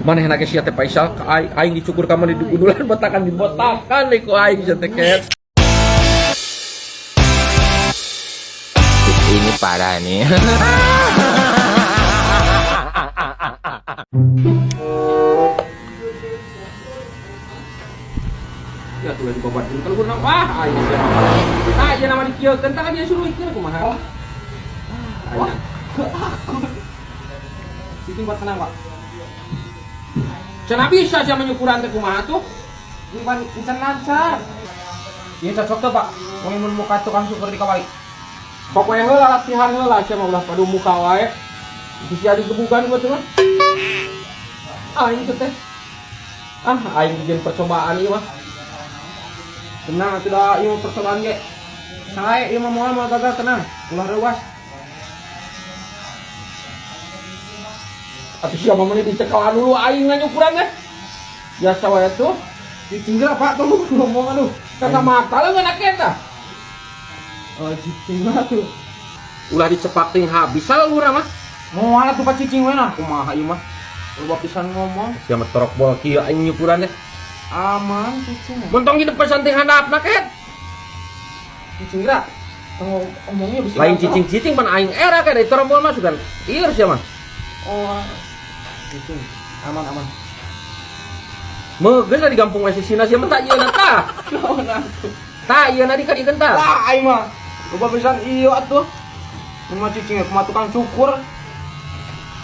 Manehna ge sia teh Faisal ka aing, aing dicukur ka maneh digudulan botakan dibotakan deui ku aing sia teh ket. Ini parah nih. Ya tuh lagi babat dulu kalau kurang wah aing sia mah. Tah ieu nama dikieukeun tah kan dia suruh ikeu kumaha. Oh. Ah, aing. Cicing buat tenang, Pak. Cenah bisa sia menyukuran teh kumaha tuh? Ini pan encan lancar. Ini cocok tuh, Pak. Wong mun muka tukang syukur di kawali. Pokoknya heula latihan heula sia mah ulah padu muka wae. Bisa digebukan gua tuh mah. Aing teh. Ah, aing bikin percobaan ieu mah. Tenang atuh da ieu percobaan ge. Sae ieu mah moal moal gagal tenang. Ulah reuas. Atuh sia mah meuni dicekalan dulu aing nganyukuran teh. Biasa wae tuh. Cicing geura, Pak, tolong ngomong aduh. Kata mata leungeun eta. Oh, cicing mah tuh. Ulah dicepak ting habis salah urang mah. Moal atuh Pak cicing we nah. Kumaha ieu mah. Loba pisan ngomong. Sia mah torok bol kieu aing nyukuran teh. Aman cicing. Montong di depan santing handapna ket. Cicing geura. Tong omongnya bisa. Lain cicing-cicing pan aing era kayak dari torok bol mah sugan. Ieu sia mah. Oh. Cicing. Aman aman. Meugeus di kampung we sisina sia mah tak ieu tah. Naon atuh. Tah ieu na di ka dieu tah. Lah aing mah. Loba pisan ieu atuh. Mun mah cicing kumaha tukang cukur.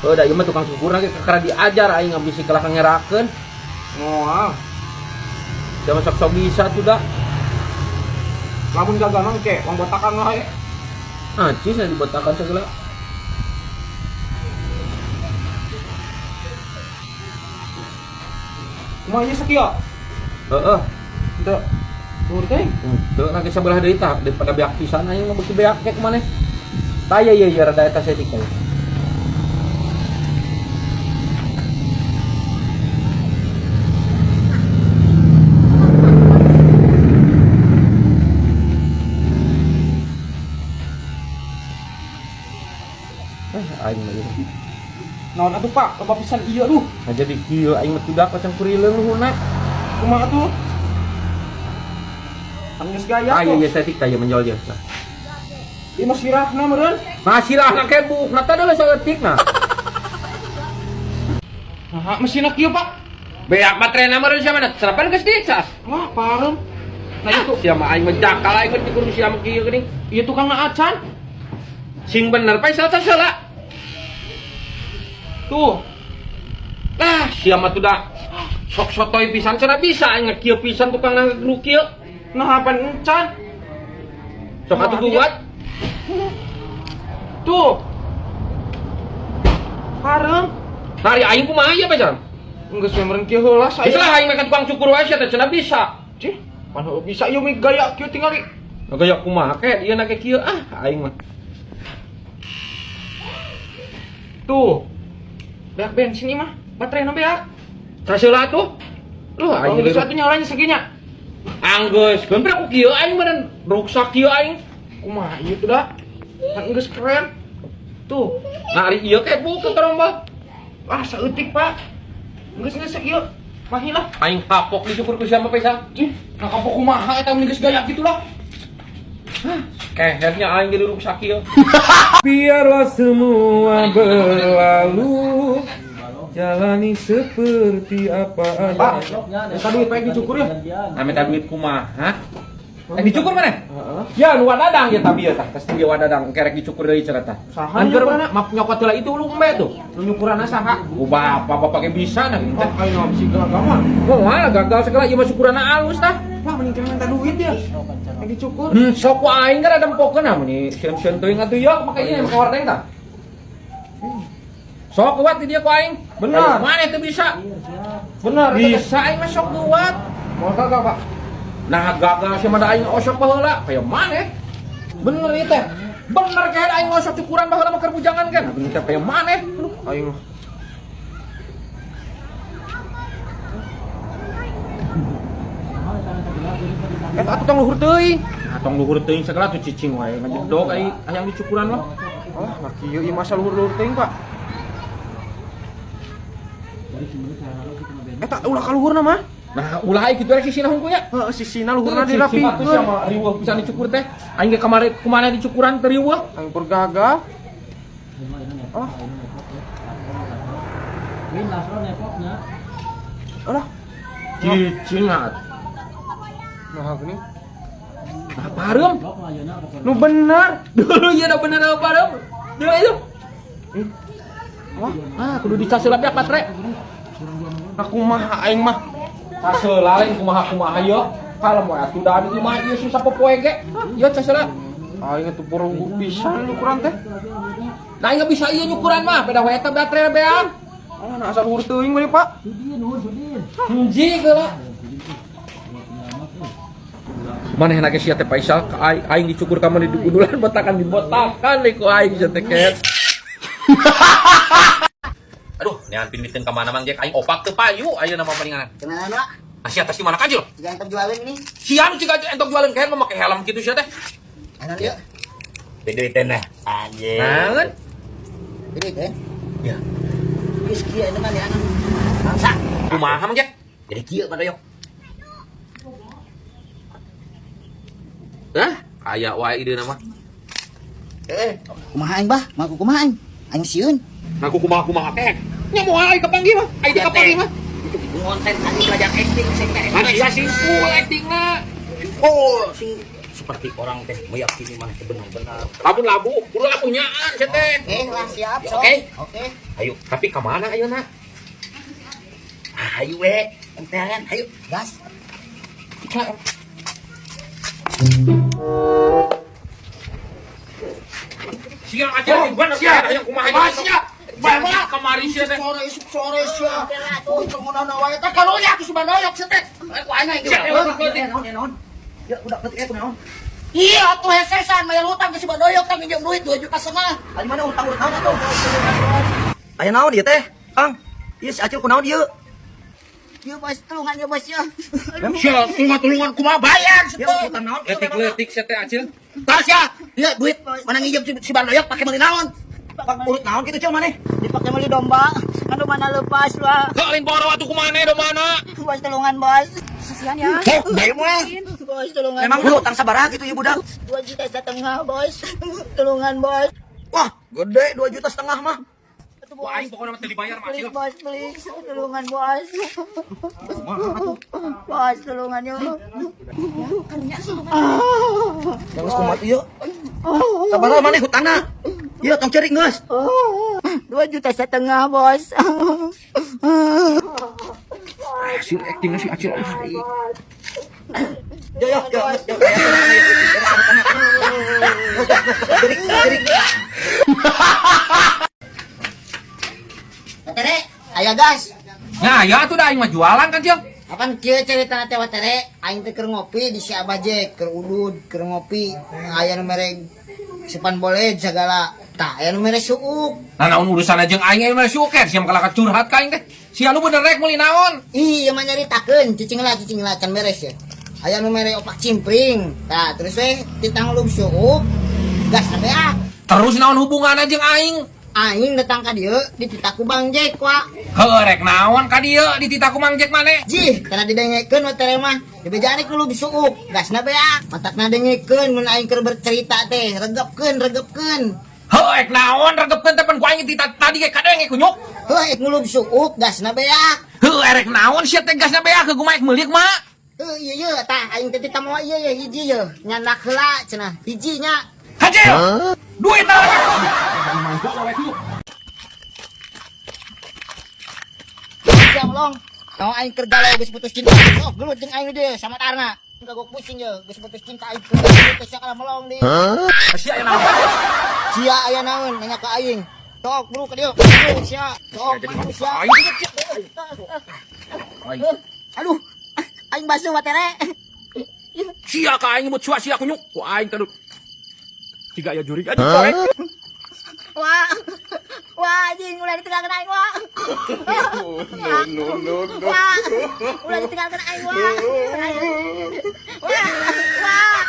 Heuh da ieu mah tukang cukur ge kakara diajar aing ngabisi kalah ngerakeun. Moal. Sia mah sok-sok bisa tuh da. Lamun gagal mah engke wong botakan wae. Acis na dibotakan segala. Kumaha ieu sakieu? Heeh. Teu. Luhur teh. Teu lagi sebelah deui tah daripada beak pisan aing mah beuki beak ke kumaneh. Tah ieu ieu rada eta saeutik teh. Aing mah ieu. Naon atuh Pak? Loba pisan ieu aduh. Nah jadi kieu aing mah tudak kacang kurileung luhurna. Kumaha atuh? Kan geus gaya Ah tuh. ieu ieu saeutik tah ieu menjol ieu. Nah. Ieu mah sirahna meureun. Nah sirahna ke buukna tah deuleu saeutik nah. Nah, mesinna kieu Pak. Beak baterena meureun sia mana? Serapan geus dicas. Wah, parem. Nah itu sia mah aing mah jakal aing mah dikur sia mah kieu geuning. Ieu tukangna acan. Sing bener Faisal teh heula. Tuh. Lah sia mah tuh da sok sotoy pisan cenah bisa aing kieu pisan tukang nu kieu. Nah, pan encan. Sok atuh buat. Tuh. Parem. Nari aing kumaha ieu Faisal? Geus we meureun kieu heula saya. Geus lah aing mah ka tukang cukur wae sia teh cenah bisa. Cih, pan heueuh bisa ieu mah gaya kieu tingali. Nah, gaya kumaha ke ieu na ke kieu ah aing mah. Tuh. Beak bensin ieu mah. Baterainya beak. Tah heula atuh. Luh aing Oh, geus geus atuh nyalanya sakinya. Anggeus, keun ku kieu aing meureun ruksak kieu aing. Kumaha ieu tuh da? Kan geus keren. Tuh. Nah ari ieu ke buka torombol. Ah, saeutik, Pak. Geus geus sakieu. Mahi lah. Aing kapok dicukur ku siapa Faisal? Cih, nah kapok kumaha eta mun geus gaya kitu lah. Kehernya aing jadi ruksak kieu. Biarlah semua berlalu. Jalani seperti apa Pak, minta duit Pak dicukur ya. Nah, minta duit kumaha? Eh dicukur mana? Heeh. Ya nu wadadang ya tapi ya tah, tes dia wadadang kerek dicukur deui cenah tah. Saha Angger nyukuranna? map nyokot heula itu lu embe tuh. Nu nyukuranna saha? Ku bapak bapak ge bisa nah Oh, aing mah bisi gagal mah. Moal gagal segala ieu mah syukuranna alus tah. Wah, mending kena minta duit dia. Yang dicukur. Sok ku aing kan ada empokeun ah meuni sieun-sieun teuing atuh ya make ieu make hordeng tah. Sok kuat di dia ku aing. Benar. Mana itu bisa? Benar. Bisa aing mah sok kuat. Mau gagal, Pak? Nah gagal sih mah da aing osok baheula. Kayak mana? Bener ieu teh. Bener kayak aing osok cukuran baheula mah keur bujangan kan. Bener teh kayak mana? Aduh, aing mah. Eta atuh tong luhur teuing. Nah, tong luhur teuing segala tuh cicing wae ngajedog aing hayang dicukuran mah. Alah, nah kieu ieu masa luhur-luhur teuing, Pak. Eta ulah ka luhurna mah. Nah, ulah ai kitu rek sisina hungkul nya. Heeh, sisina luhurna Sifat tuh dirapikeun. sia mah riweuh pisan dicukur teh. Aing ge kamari kumaha dicukuran teu riweuh. Aing pur gagal. Oh. Alah, Cicing ah. nah gini. Nah, pareum. Nu bener. Dulu ieu da bener apa pareum. Dulu itu. Ih. Wah, Ah, kudu dicaseula beak baterai. nah kumaha aing mah. Caseula lain kumaha-kumaha ieu. Kalem we atuh da di imah ieu susah popoe ge. Ieu caseula. Aing atuh purung pisan nyukuran teh. Nah, ieu bisa ieu nyukuran mah, beda we eta baterai beak. Oh, nah asal luhur teuing we, Pak. Hiji geula. Manehna ge sia teh Faisal ka aing, aing dicukur ka mana digundulan botakan dibotakan deui ku aing sia teh ket. Aduh, nean piniteun ka mana Mang Jack aing opak teu payu ayeuna mah palinganan. Kenalan, Pak. Nah, sia teh di mana kajil? Jangan terjualin ini. Sia nu ciga entok jualan keher mah make helm kitu sia teh. Anak dia. Duit nah. Anjir. Naon? Ini teh. Ya. Geus kieu ini mah anak. Bangsa. Kumaha Mang Jack? Jadi kieu Pak Doyok. Hah? Aya wae ideuna mah. Kumaha aing, Bah? Ngaku kumaha aing? Aing sieun. Ngaku kumaha-kumaha teh. Nya moal aing kapanggih mah. Aing teh kapanggih mah. Ngonten tadi belajar acting sing teh. Kan sia sing full actingna. Full sing seperti orang teh meyakini mana teh benar-benar. Lamun labu, kudu labu nyaan sia teh. Oke, lah siap, Ya, sok. oke. Oke. Ayo, Tapi ka mana ayeuna? ayo we, enteran, ayo. Gas. Sia aja sia hayang kumaha sia. Bawa kamari sia teh. Sore isuk sore sia. Oh, pengunana wae teh kalunya ku si Bandoyok sia teh. Ku aing Sia, naon naon. Ya udah ketik ku naon. Iya atuh hesesan mayar hutang ke si Bandoyok tang nginjem duit 2,5 juta. Ari mana utang urut naon atuh? Aya naon ieu teh? Kang, ieu si Acil kunaon ieu? Ieu bos tulungan ya bos ya. Sia, tulungan kumaha bayar Ieu ya, teh. utang naon? Letik-letik sia teh Acil. Tas ya, dia duit mana nginjem si Bandoyok pakai meuli naon? Urut naon kitu Cil maneh? Dipakai beli domba, anu mana lepas lah. Heuh lain boro atuh kumaha do mana? Bos tulungan bos. Kasihan ya. Sok, bae mah. Bos tulungan. Memang lu utang sabaraha kitu ieu budak? 2,5 juta bos. Tulungan bos. Wah, gede 2,5 juta mah. Atuh, Ku aing pokona mah teu dibayar mah Please Acil. bos, please. Tulungan bos. Bos, tulungan yuk. Geus kumaha tuh ieu? Sabaraha maneh hutangna? Ieu tong ceurik geus. 2,5 juta bos. Hasil actingna si Acil. Yo yo yo yo. Ceurik ceurik. Tere, aya gas. Nah, ya atuh da aing mah jualan kan Cil. Apaan kieu cerita teh tere? Aing teh keur ngopi di si Abah Jack, keur udud, keur ngopi. Aya nu mere sepan boleh segala. Tah, aya nu mere suuk. Nah, naon urusanna jeung aing aing mah syuker sia mah kalaka curhat ka aing teh. Sia nu bener rek meuli naon? Ih, ieu mah nyaritakeun, cicing lah, cicing lah, can beres ya. Aya nu mere opak cimpring. Tah, terus we titang lub suuk. Gas beak. Terus naon hubunganna jeung aing? Aing datang ka dieu dititah ku Bang Jack wa. Heuh rek naon ka dieu dititah ku Mang Jack maneh? Jih, kana didengekeun we tere mah. Dibejaan ku lub suuk, gasna beak. Matakna dengekeun mun aing keur bercerita teh, regepkeun, regepkeun. Heuh rek naon regepkeun teh pan ku aing dititah tadi ge kadenge kunyuk. Heuh, ek ngulub suuk, gasna beak. Heuh erek naon sia teh gasna beak ke kumaha meuli kumaha? Heuh, ieu ieu tah aing teh titah moal ieu ye hiji ye. Nyandak heula cenah, hiji nya. Hacil! Duit naon? Jam long. Tong aing keur galau geus putus cinta. Oh, gelut jeung aing deui sama Tarna. Kagok pusing ye, geus putus cinta aing keur galau teh sakala melong deui. Sia aya naon? Sia aya naon nanya ka aing. Tok bro ka dieu. Bro sia. Tok Jadi sia. Aing. Aduh, aing basuh batere. Sia ka aing nyebut sia kunyuk. Ku aing teh tiga aya jurig aja poek. Wah. Wah, anjing ulah ditinggalkeun aing wah. No no no no. Wah, ulah ditinggalkeun aing wah. Wah, wah.